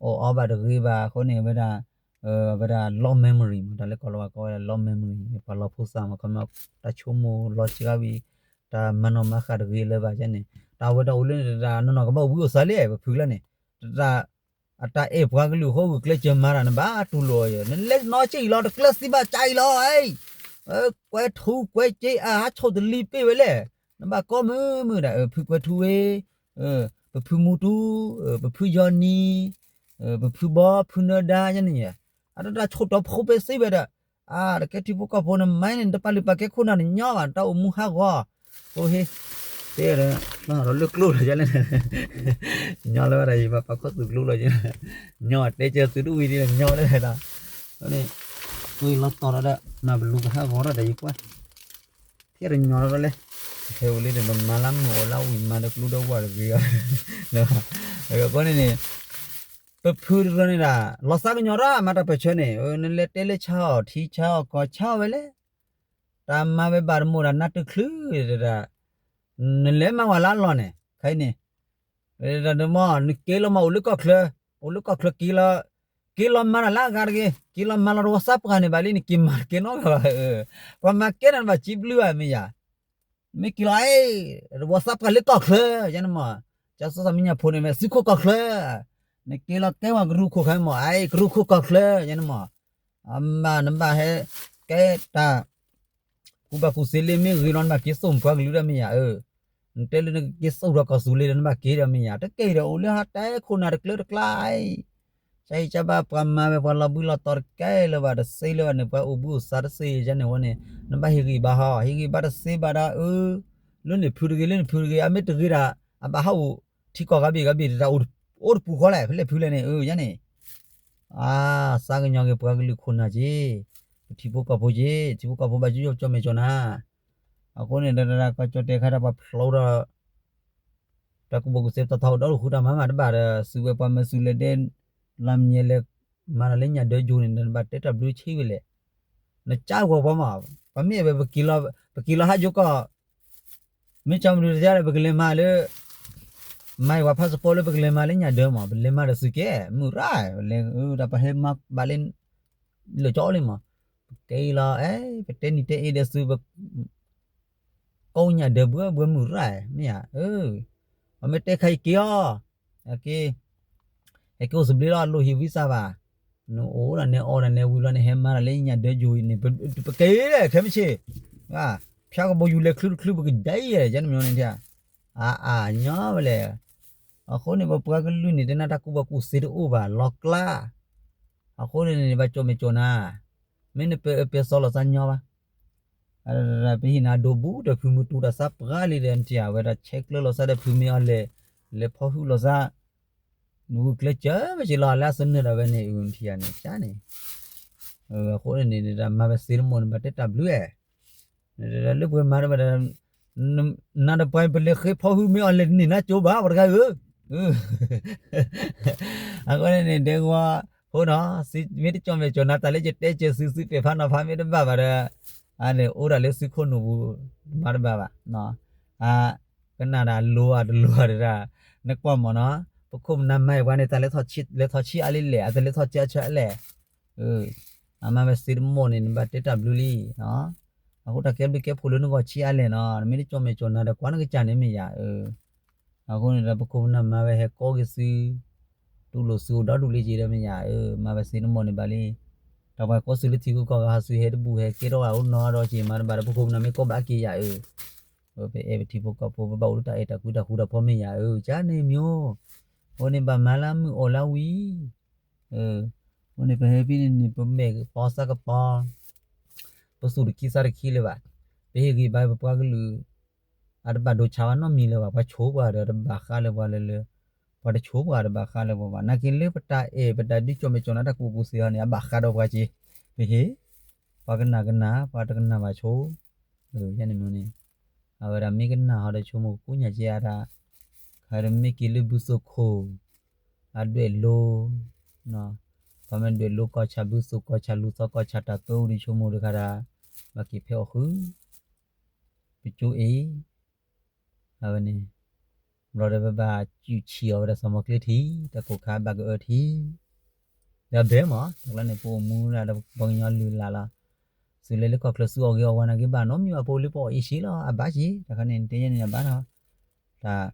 အီၣ်အီဘၣ်တဂ့ၤဘၣ်အဃိန့ၣ် ဝဲဒၣ် အဝဲဒၣ် long memory မ့ၢ် တၢ်လၢကီၢ်လီၤဝါကိးဝဲဒၣ် long memory ပှၤလီၤဖိသၣ်မ့ၢ် ခီပညီ တၢ်ဆိကမိၣ်လီၤစှၤဝံၤ တၢ်မၤနီၣ်မၤဃၣ်တဂ့ၤလၢၤဘၣ်န့ၣ် တၢ်ဝဲဒၣ်အိၣ်လၢနတၢ်နီၢ်နီၢ်ကဘၣ်အိၣ်ဘှံးအိၣ်သါလံ ပဖုကျါန့ၣ် တၢ် အတၢ်အဲၣ်ပှၤကလုာ်အဃိ ဂုာ်ကျဲးစၢးမၤတၢ် နဘၣ်တူၢ်လိာ်အီၤယဲၢ် နလဲၤနီၢ်က့အံၤလီၤ တကျၢၤသံဘၣ်ကၠါအံၤလီၤ ကွဲၤထူကွဲၤစ့အါ ဟးဆိၣ်တလံၤပ့ၢ်ဝဲလဲၣ် နဘၣ်ကိးမုာ်မုာ်ဒၣ် ဖုကွဲၤထူဝ့ ပဖုမူတူ ပဖုယီၤနံၤ ပဖုဘီ ဖုနၢဒါယဲန့ၣ် အတၢ်ဆိၣ်တီဖိပဲသ့ဝဲဒၣ် အါ တကဲထံဖိကီၢ်ဖိန့ၣ် မၤန့ၣ် တပာ်လုၢ်ပာ်ကဲခိၣ်နၢ်န့ၣ် ညီဘၣ် တၢ်အိၣ်မူဟးဂီၤ, အိၣ်ဟ့ၣ်, တဲဒီး လီၤဒီးလၢကျိလီၤယလဲၣ်, ညီလၢဝဲဒၣ်ယဘၣ်ပာ်ခီၣ်သူကျိလီၤယ, ညီတဲကၢၤသုတဝံၤဒ်လဲၣ် ညီလၢဝဲဒၣ်, န့ၣ်, ဝံၤလီၤတီၤဒီး မၤပလူၤကဟးဂီၤထီၣ်ဒီးယကွၢ် ဖဲတညီထီၣ်လၢ, ဟဲအိၣ်လံဒီး ပမၤလၢမုၢ်အိၣ်လၢဝံၤ မၤဒီးကျိဒီးဝၢ်တဂ့ၤ, အဃိန့ၣ်န့ၣ်, ပဖုတရၢန့ၣ်ဒၣ် လီၤသးကညီၤတၢ် မၤတၢ်ပၢၢ်ဆၢန့ၣ် နလဲၤတဲလၢဆါအီၤ ထံဆါအီၤ ကီၢ်ဆါအီၤဝဲလဲၣ်, တၢ်မၤဝဲဘၣ်တမိၢ်ဒၣ် နၢ်တချုးဒၣ်, နလဲၤမၤဝဲလၢအလီၢ်န့ၣ် ခဲအံၤန့ၣ် ဒီးမ့ၢ်နက့ၤလီၤမၤအိၣ်လၢကီၢ်ချၢ, အိၣ်လၢကီၢ်ချၢက့ၤလီၤ, က့ၤလီၤမၤတၢ်လၢအဂၤတဂ့ၤ, က့ၤလီၤမၤလီၤတဝီသးပှၢ်န့ၣ်ဘၣ်လံ နက့ၤမၤတကဲနီတဂၤဘၣ်, ပှၤမၤကဲနၤနဘၣ်စံးဘျုးဘၣ်မ့ၢ်ယၤ, မ့ၢ်က့ၤလီၤအဲၣ်, တဝီသးပှၢ်လၢကီၢ်ချၢ, ယန့ၣ်မး, ကၠီစီၤမံညါဖိန့ၣ်မ့ၢ်သုးခိၣ်ကီၢ်ချၢ, နက့ၤလီၤကဲဝဲကရူၢ်ခိၣ်ခဲမး အဲၣ် ကရူၢ်ခိၣ်ကီၢ်ချၢ ယန့ၣ်မး, အမၤ နဘၣ်ဟဲ, ကဲတၢ် ကူၣ်ဘၣ်ကူၣ်သ့လၢမ့ၢ်ဂ့ၤလီၤ နဘၣ်က့ၤစိာ်ပှၤကလုာ်ဒီးမ့ၢ်ယၤဧၢ, နတဲလၢနကက့ၤစိာ်ဒီးကီၢ်သူလ့ၤဒီး နဘၣ်က့ၤဒီးမ့ၢ်ယၤ တကဲအံၤဒီးအိၣ်လၢဟးတဲခိၣ်နၢ်တကျၢတကျါအံၤ, ကၢအံၤကၢဘၣ်ပှၤမၤဝဲပှၤလီၤဘှံးလီၤတီၤတကဲလၢၤဘၣ် တသ့လၢၤဘၣ်န့ၣ် ပှၤအိၣ်ဘှံးအိၣ်သါတသ့ယန့ၣ်ဝဲန့ၣ် နဘၣ်ဟ့ၣ်ဂံၢ်ဘါဟီ ဟ့ၣ်ဂံၢ်ဘါတသ့ဘၣ်ဒီးအၢ, လၢန့ၣ်ဖုတဂ့ၤ လၢန့ၣ်ဖုတဂ့ၤ အမ့ၢ်တဂ့ၤဒၣ် အဘၣ်ဟးအိၣ်ထံကီၢ်ဂၤဘ့ၣ်ဂၤဘ့ၣ်တၢ်အိၣ်တပူၤဃီလဲၣ် ဖဲလဲၣ်ဖုလဲၣ်န့ၣ် အၢ ယန့ၣ် အါ သးကညီၤက့ၤပှၤကလုာ်ခိၣ်နၢ်က့ၤ, ပထံဖိကီၢ်ဖိက့ၤ ထံဖိကီၢ်ဖိဘၣ်ကၠီကၠီမဲာ်ကၠီနၤ, အဃိန့ၣ်ဒီး ကီၢ်ကၠီၣ်တဲာ်ခါဒီးပှၤဖျိဒီး တၢ်ကူၣ်ဘၣ်ကူၣ်သ့ပတီၢ်ထီၣ်အိၣ်ဒီးဃုတၢ်မၤမးတဘၣ်ဒီး သုးဝဲပှၤမၢသုးလဲၤဒဲ လါမညဲလဲၤ မၤတၢ်လၢညၣ်ဒၢယိၤန့ၣ် နဘၣ်တဲတၢ်ဘျုးဆံးဝဲလဲၣ်, နကၢ်ဂီၤပှၤမး, ပမ့ၢ်ဝဲ ပက့ၤလီၤဟးယိၤကီၢ် မ့ၢ်ကၠီမနုၤတယါဒီး ပကလဲၤမၤလၢ မၤအံၤပှၤ passport လၢပကလဲၤမၤလၢညၣ်ဒၢမး ပလဲၤမၤဒီးသုးကဲ မုၢ်ရၣ် ပလဲၤဒၣ်ပှၤဟဲမၤဘၣ်လၢ လၢာ်ကၠီလံမး, ပက့ၤလီၤ အဲ ပတဲနံၤတဲအ့ဒီးသုး ပ ကိးညၣ်ဒၢဘှၢဘှၢမုၢ်ရၣ် မ့ၢ်ဧါ, ပမ့ၢ်တဲခါအံၤက့ၤအီၤ, က့ၤ, ဟဲက့ၤအိၣ်သဘျ့လီၤ အလိၣ်ဟံၣ်ဝံသးဘၣ်, နအိၣ်ဒၣ်နဲအီဒၣ်နဲဝံၤလီၤန့ၣ် ဟဲမၤတၢ်လၢညၣ်ဒၢယိၤအံၤန့ၣ် ပက့ၤခဲမုၢ်ဆ့ၣ်, ဖၠါကဘီယူၤလဲၤချုတချု ပကဒဲအံၤယဲန့ၣ်မ့ၢ်န့ၣ်, အါအါညီဝဲလဲၣ်, အဃိန့ၣ် ပပှၤကလုာ်န့ၣ် တနၢ်တၢ်ကူၣ်ဘၣ်ကူၣ်သ့တအိၣ်ဘၣ် လီၤကျါ, အဃိန့ၣ်န့ၣ် ဘၣ်ကၠီၣ်မဲာ်ကၠီၣ်နၤ, မ့ၢ်နပဲာ်အၢပဲာ်သီလီၤသးညီဘၣ် ပဟံၣ်နၤဒိးဘူးဒီးဖုမုၢ်တူၢ်တၢ်သးပှၢ်လံဒီး နထံၣ်ဧါ ဝဲဒၣ်ဆဲးကျၢလီၤသးဒီးဖုမ့ၢ်အီၤလဲၣ်, လဲၤဖီၣ်ဟုၣ်လီၤသး, နဂုာ်ကျဲးစၢးဝဲက့ၤလီၤလၢအသနၢၣ်ဒီးဝဲန့ၣ် နထံၣ်ဧါန့ၣ် ကန့ၣ်, အဃိန့ၣ်န့ၣ် မၤဝဲသ့တမီၢ်န့ၣ် ဘၣ်တဲတၢ်ဘျုးအဲ, လၢပှဲၤမၤတဘၣ်ဒီး နၤဒီးပှၤပလဲၤဃ့ဖီၣ်ဟုၣ်မ့ၢ်အီၤလဲၣ်တန့ၢ်နါကၠိဘၣ် ပှၤတဂၤဧၢ, အဃိန့ၣ်န့ၣ် ဒဲကဝီၤ ဖိနီၤ, မ့ၢ်တကၠီၣ်မဲာ်ကၠီၣ်နၤ တၢ်လၢယတဲကၢၤသု သုပဲာ်ဖးနီၤဖးမ့ၢ်တဘၣ်ဘၣ်ဒီး, အန့ၣ်အိၣ်ဒၣ်လၢသုခိၣ်နူာ်ပူၤ မၤတဘၣ်ဘၣ်, အကနၣ်ဒၣ်လိၤဧါတလိၤဧါဒၣ်, နကွၢ်မၢ်နီၤ, ပခိၣ်ပနၢ်မၤအံၤပှၤန့ၣ် တၢ်လဲၤထီၣ်ဆံးအါလံလဲၣ်, အတလဲၤထီၣ်ဆံးအါဆၢအါလဲၣ်, အမၤဝဲသ့တမီၢ်န့ၣ် နဘၣ်တဲတၢ်ဘျုးလံ, အဃိတၢ်ကဲဘျုးကဲဖှိၣ်လၢနဂီၢ်ဆံးအါလဲၣ်နီၤ, နမ့ၢ်တကၠီၣ်မဲာ်ကၠီၣ်နၤဒီး ကွၢ်နကစၢ်န့ၣ်မ့ၢ်ယၤ, အဃိန့ၣ်ဒီး ပခိၣ်ပနၢ်မၤဝဲဟဲကိးက့ၤသု, တူၢ်လိာ်သုအိၣ်ဒီဒူၣ်လံက့ၤဒီးမ့ၢ်ယၤ, မၤဝဲသ့တမီၢ်န့ၣ်ဘၣ်လံ, တၢ်ပှၤကိးသုလၢထံဂုၤကီၢ်ဂၤ ဟးသုဟဲတဘူးဟဲကဲထီၣ်ဂၤအိၣ်နီၤဒီးက့ၤမၤတဘၣ်ဒီး ပခိၣ်ပနၢ်မ့ၢ်ကိးဘၣ်က့ၤယၤဧၢ, ပအဲၣ်ပထံဖိကီၢ်ဖိ ပဘၣ်အိၣ်လၢတၢ်အဲၣ်တၢ်ကွံတၢ်ဃူတၢ်ဖိးမ့ၢ်ယၤဧၢ, ကန့ၣ်မ့ၢ်, အဃိန့ၣ်ဘၣ်မၤလၢမုၢ်အိၣ်လၢဝံၤ အဃိန့ၣ် ပဟဲဖဲန့ၣ်န့ၣ် ပမဲာ်ကပီၤသးကပီၤ, ပသူၣ်တခံသးတခံလၢၤဘၣ်, ပဟ့ၣ်ဂံၢ်ဘါပပှၤကလုာ်, အတဘၣ်ဒိဆါဘၣ်နီတမံၤလၢၤဘၣ်, ပှၤဆိပှၤဒီးတဘၣ်ဃးလၢပှၤလၢလၢ, ပှၤတဆိပှၤတဘၣ်ဃးလၢပှၤဘၣ်, နာ်က့လၢပတၢ်အဲၣ်ပတၢ်ဒုးကၠီၣ်မဲာ်ကၠီၣ်နၤတၢ်ကူၣ်ဘၣ်ကူၣ်သ့ဟီန့ၣ် အဘၣ်ဃးဒီးပှၤက့ၤ, ပဟ့ၣ်, ပှၤကနၣ်ကနၣ် ပှၤတကနၣ်ဘၣ်ဆိ န့ၣ်မ့ၢ်န့ၣ်, အဝဲဒၣ်မ့ၢ်ကနၣ်ဟီဒီးဆိကမိၣ်ကကူးညါက့ၤအါဒၣ်, ခါဒီးမ့ၢ်က့ၤလၢဘုသိၣ်ခိၣ်, အဒွဲၣ်လိ, ပှၤမ့ၢ်ဒွဲၣ်လိကီၢ်ဆၣ်ဘုသိၣ်ကီၢ်ဆၣ်လူၤသီကီၢ်ဆၣ်တၢ်ကၢအိၣ်ဒီးဆိကမိၣ်တခါဒၣ်, ဘၣ်က့ၤဖဲအီၣ်ဃု, ပကၠိအ့ၣ်, အဝဲန့ၣ်, ဘျီဒီးပဘၣ်စုၣ်ဆံးအီၤဝဲဒၣ်စီၤမီၤကျ့ထံ, တၢ်ကိၢ်ခါဘၣ်ကအၢထံ ဒီးဘဲမး တၢ်ကျါန့ၣ် ပအိၣ်မူဒၣ်ဒီးပှၤကညီလုၢ်လၢ်လီၤ, သုးလဲၤလၢကီၢ်ချၢသုအီၣ်ဂ့ၤအီၣ်ဝါနာ်က့ဘၣ်နီတမံၤဘၣ် ပအိၣ်လၢပအီၣ်အ့ၣ်ဆံးလီၤ အဘၣ်က့ၤ တၢ်ခါန့ၣ် တဲယဲန့ၣ်အဘၣ်ထီၣ်, တၢ်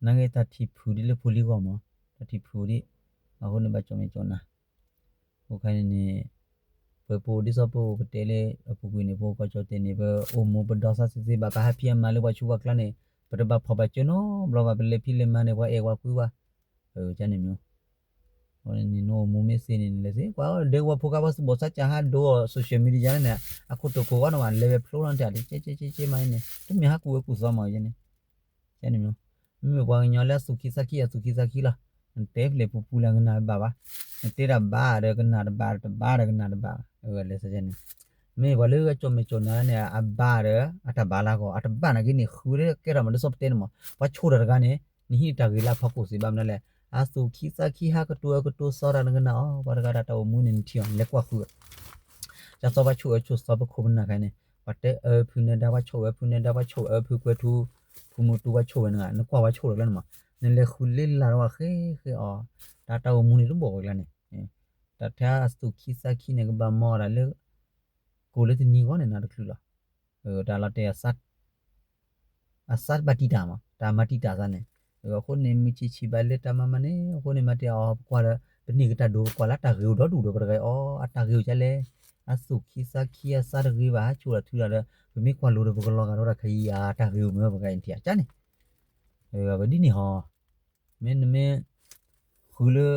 နာ်က့တၢ်ထံၣ်ဖုးဒ်လၢဖိလံၤဂီၢ်မး, တၢ်ထံၣ်ဖုးဒ်, အဃိန့ၣ်ဘၣ်ကၠီၣ်မဲာ်ကၠီၣ်နၤ, အိၣ်ခါန့ၣ်န့ၣ်, ပှဲၤပအိၣ်ဒ်သိးပအိၣ်ပတဲလၢအပူၤကွံာ်န့ၣ် ပအိၣ်ကီၢ်ကၠီၣ်တဲာ်န့ၣ် ပအိၣ်မူပဒီသးသ့သ့ဘၣ် ပဟးဖံးအမၤလၢပှၤဆူးပှၤကျါန့ၣ်, ပတဘၣ်ဖှီၣ်ဘၣ်စၢၤနီတဘျီဘၣ် ပလဲၤဖံးလဲၤမၤန့ၣ် ပှၤအဲၣ်ပှၤကွံပှၤ, န့ၣ်မ့ၢ် နအိၣ်မူမ့ၢ်သ့န့ၣ် နလဲၤသ့ကွၢ် ဒဲကဝီၤဖိကါ ဘၣ်သူၣ်ဘီၣ်သးကၢ်ဟးဒိအီၤ social media န့ၣ် အခိၣ်တိာ်ခိၣ်ဂီၢ်န့ၣ်ဘၣ် လဲၤဝဲဖျိထီၣ်တၢ် ကဲကဲကဲကဲမးန့ၣ် တမ့ၢ်ဟးကူၣ်ဝဲကူၣ်သီမးန့ၣ် န့ၣ် မ့မ့ၢ်ပှၤကညီလၢအသူၣ်ခံသးခံအသူၣ်ခံသးခံလီၤ. နတဲဖျဲၣ်ပူၤပူၤလၢကနၣ်ဘၣ်ဘၣ်, နတဲတၢ်ဘါဒီးကနၣ်တဘၣ် တဘါဒီးကနၣ်တဘၣ်, လဲၤန့ၣ် မ့ၢ်ပှၤလၢအကၠီၣ်မဲာ်ကၠီၣ်နါန့ၣ် အဘါဒီးအတၢ်ဘါလၢအဂီၢ် အတဘါနာ်က့န့ၣ် ဃုလၢကဲထီၣ်မး ဒ်သိးပတဲန့ၣ်မး ပှၤဆိၣ်တၢ်တဂၤန့ၣ် နဟံးန့ၢ်တၢ်ဂ့ၤလၢအဖီခိၣ်သ့ဘၣ်မနုၤလဲၣ်, အသူၣ်ခံသးခံဟးကတိၤအၢကတိၤသီတၢ်နကနၣ်အီၤ ပှၤတဂၤတၢ်အိၣ်မူန့ၣ် နထံၣ်အီၤ နလဲၤကွၢ်ဃုာ် တၢ်သီပှၤဆိၣ်အၢဆိၣ်သီပခိၣ်ပနၢ်ခါန့ၣ် ပှၤတဲအၢဖုနၢၤဒါ ပှၤဆိၣ်အၢဖုနၢၤဒါ ပှၤဆိၣ်အၢဖုကွဲၤထူ, ဖုမူတူပှၤဆိၣ်ဝဲန့ၣ် နကွၢ်ပှၤဆိၣ်တၢ်ကျါန့ၣ်မး, နလဲၤဃုလၢလၢ်ဒီးပှၤဃ့ဃ့အီၤ, တၢ်တၢ်အိၣ်မူန့ၣ်တဘီၣ်ဝဲကျါန့ၣ်, တၢ်ထဲအသူၣ်ခံသးခံန့ၣ် ကဘၣ်မၤအီၤဒၣ်လၢ ကိၣ်လၢတနံၤဂီၢ်န့ၣ် နတချုးလီၤ, တၢ်လီၤတဲာ် အသးတဘၣ်တံာ်တာ်မး တၢ်မၤတံာ်တာ်သးန့ၣ်, အဃိန့ၣ် မုၢ်ဆံးဆံးဘၣ်လၢတၢ်မၤမၤန့ၣ် အဃိန့ၣ် မၤတ့ၢ်အီၤ ပကွၢ်ဒီး ပန့ၢ်က့ၤတၢ်ဒိ ပကွၢ်လၢတၢ်ဂ့ၤအိၣ်ဒီဒူၣ်ဒီး ပတဂၤအီၤ အတၢ်ဂ့ၤအိၣ်ကလဲၣ်, အသူၣ်ခံသးခံအသးတဂ့ၤဘၣ် ဟးဆိၣ်တၢ်ထုတၢ်ဒီး ပမ့ၢ်ကွၢ်လိဒီး ပကလီၤဂာ်ဒီးတၢ်ခါအံၤ အတၢ်ဂ့ၤအိၣ်မ့ၢ်ပှၤဂၤအံၤ နထံၣ်အကါန့ၣ်, ဝဲဒ်န့ၣ်ဟီ မ့ၢ်နမ့ၢ် ဃုလၢ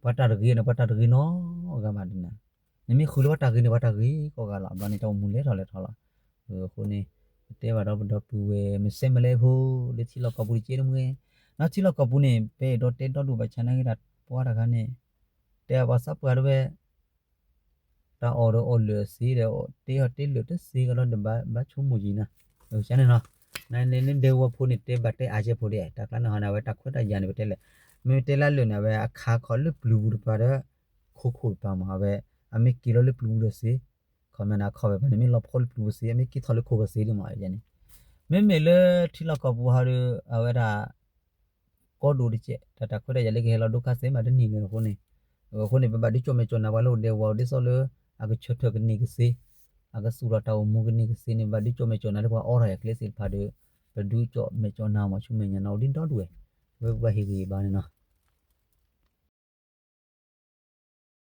ပှၤတၢ်တဂ့ၤန့ၣ် ပှၤတၢ်တဂ့ၤနီတဂၤဘၣ်, နမ့ၢ်ဃုလၢပှၤတၢ်ဂ့ၤန့ၣ် ပှၤတၢ်ဂ့ၤကိးဂၤလီၤ, ဘျီန့ၣ် တၢ်အိၣ်မူလဲၤထီၣ်လဲၤထီလီၤ, အဃိန့ၣ် ပတဲဘၣ်ဒီးပဒီပုၢ်ဝဲၢ် မ့ၢ်စဲမလဲဖိ လၢထံလီၢ်ကီၢ်ပူၤတက့ၢ်တမ့ၢ်, နီၢ်ထံလီၢ်ကီၢ်ပူၤန့ၣ် ပအဲၣ်ဒိးတဲဒီဒူၣ်ဘၣ်ဆၣ်နာ်က့ တၢ်ပှၤတဂၤန့ၣ် တဲအပှၤသးပှၢ်တဝဲ တၢ်အီၣ်ဒီးအီၣ်လၢာ်အသ့ဒီး တ့အီၣ်တ့လၢာ်တသ့ကလီၤဒီး ဘၣ်ဆိကမိၣ်ယံၤနၤ, န့ၣ်နီၤ, နဒဲကဝီၤဖိန့ၣ် တဲဘၣ်တဲအါကဲဖိဒ် တၢ်ကျါန့ၣ်ဟီန့ၣ် အဝဲတၢ်ခွဲးတၢ်ယာ်န့ၣ် ပတဲလဲၣ်, မ့ၢ်တဲလၢလၢာ်န့ၣ် အဝဲအခးခီလၢပျုၤပူၤတပၤဒီး ခိခိၣ်တပၤမး အဝဲ အမ့ၢ်က့ၤလီၤလၢပျုၤပူၤဒီးသ့, ခီမ့ၢ်န့ၣ် အခီၣ်ဝဲပၤန့ၣ် မ့ၢ်လီၤဖီလၢပျုၤပူၤသ့ အမ့ၢ်က့ၤထီၣ်လၢခိၣ်ပသ့ဒ်မးန့ၣ်, မ့မ့ၢ်လၢထံလီၢ်ကီၢ်ပူၤဟီဒီး အဝဲဒၣ် ကီဒိၣ်တကဲး တၢ်တၢ်ခွဲးတၢ်ယာ်လၢကဟဲလီၤဒိခါသ့မးတန့ၢ်လၢၤအဃိန့ၣ်, အဃိန့ၣ် ပဘၣ်ဒုးကၠီၣ်မဲာ်ကၠီၣ်နါပှၤလၢအိၣ်ဒဲကဝီၤဒ်သိးလၢ အကဆၢထၢၣ်ကန့ၢ်ကသ့, အကသူၣ်ထီၣ်တၢ်အိၣ်မူကန့ၢ်ကသ့န့ၣ် ဘၣ်ဒုးကၠီၣ်မဲာ်ကၠီၣ်နါလၢပှၤအီထီၣ်ယၤကျဲသ့ၣ်တဖၣ်ဒီး ပဒုးကၠီၣ်မဲာ်ကၠီၣ်နါမၤဆူမဲာ်ညါနီၤ အိၣ်ဒ်ဒီဒူၣ်ဝဲ, ဝဲပဘၣ်ဟ့ၣ်ဂံၢ်ဘါန့ၣ်နီၤ,